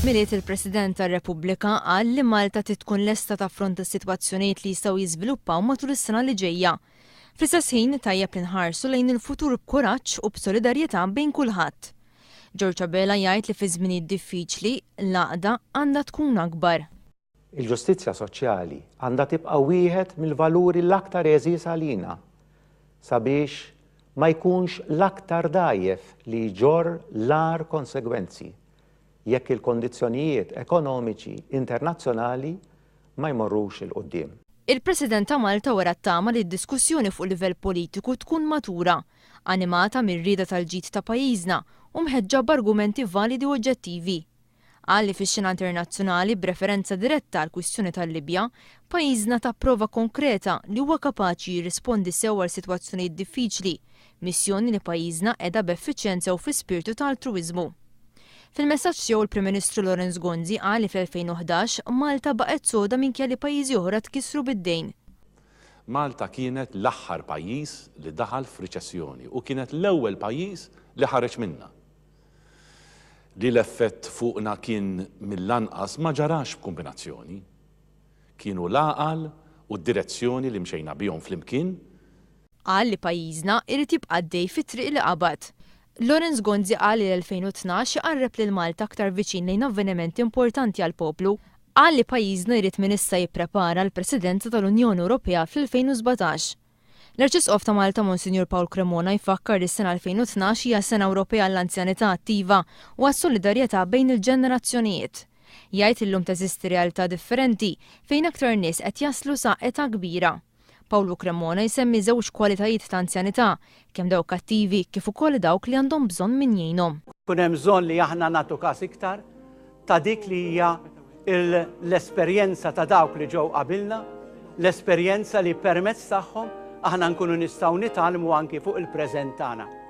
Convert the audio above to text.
Milied il-President tar-Repubblika qal li Malta trid tkun lesta taffronta s-sitwazzjonijiet li jistgħu jiżviluppaw matul is-sena li ġejja. Fl-istess ħin, tajjeb li nħarsu lejn il-futur b'kuraġġ u b'solidarjetà bejn kulħadd. George Abela jgħid li fi żminijiet diffiċli, l-għaqda għandha tkun akbar. Il-ġustizzja soċjali għandha tibqa' wieħed mill-valuri l-aktar għeżież għalina sabiex ma jkunx l-aktar dgħajjef li jġorr l-agħar konsegwenzi jekk il-kondizzjonijiet ekonomiċi internazzjonali ma jmorrux 'il quddiem. Il-President ta' Malta wera t-tama li d-diskussjoni fuq livell politiku tkun matura, animata mir-rieda tal-ġid ta' pajjiżna u mħeġġa b'argumenti validi u oġġettivi. Qal li fix-xena internazzjonali, b'referenza diretta għall-kwistjoni tal-Libja, pajjiżna ta prova konkreta li huwa kapaċi jirrispondi sew għal sitwazzjonijiet diffiċli, missjoni li pajjiżna qeda b'effiċjenza u fi spirtu ta' altruwiżmu. Fil-messaġġ tiegħu l-Prim Ministru Lawrence Gonzi qal li fl-2011 Malta baqgħet soda minkejja li pajjiżi oħra tkissru bid-dejn. Malta kienet l-aħħar pajjiż li daħal f'riċessjoni u kienet l-ewwel pajjiż li ħareġ minnha. Li l-effett fuqna kien mill-anqas ma ġarax b'kumbinazzjoni. Kienu l-għaqal u d-direzzjoni li mxejna bihom flimkien. Qal li pajjiżna irid jibqa' għaddej fit-triq li qabad. Lawrence Gonzi qal li l-2012 iqarreb lil Malta aktar viċin lejn avvenimenti importanti għall-poplu. Qal li pajjiżna jrid minn issa jipprepara għall-Presidenza tal-Unjoni Ewropea fl-2017. L-Arċisqof ta' Malta Monsinjur Paul Cremona jfakkar li s-sena 2012 hija sena Ewropea għall-anzjanità attiva u għas-solidarjetà bejn il-ġenerazzjonijiet. Jgħid li llum teżisti realtà differenti fejn aktar nies qed jaslu sa età kbira. Pawlu Cremona jsemmi żewġ kwalitajiet ta' anzjanità, kemm dawk attivi kif ukoll dawk li għandhom bżonn min jgħinhom. Ikun hemm bżonn li aħna nagħtu każ iktar ta' dik li hija l-esperjenza ta' dawk li ġew qabilna, l-esperjenza li permezz tagħhom aħna nkunu nistgħu nitgħallmu anki fuq il-preżent tagħna.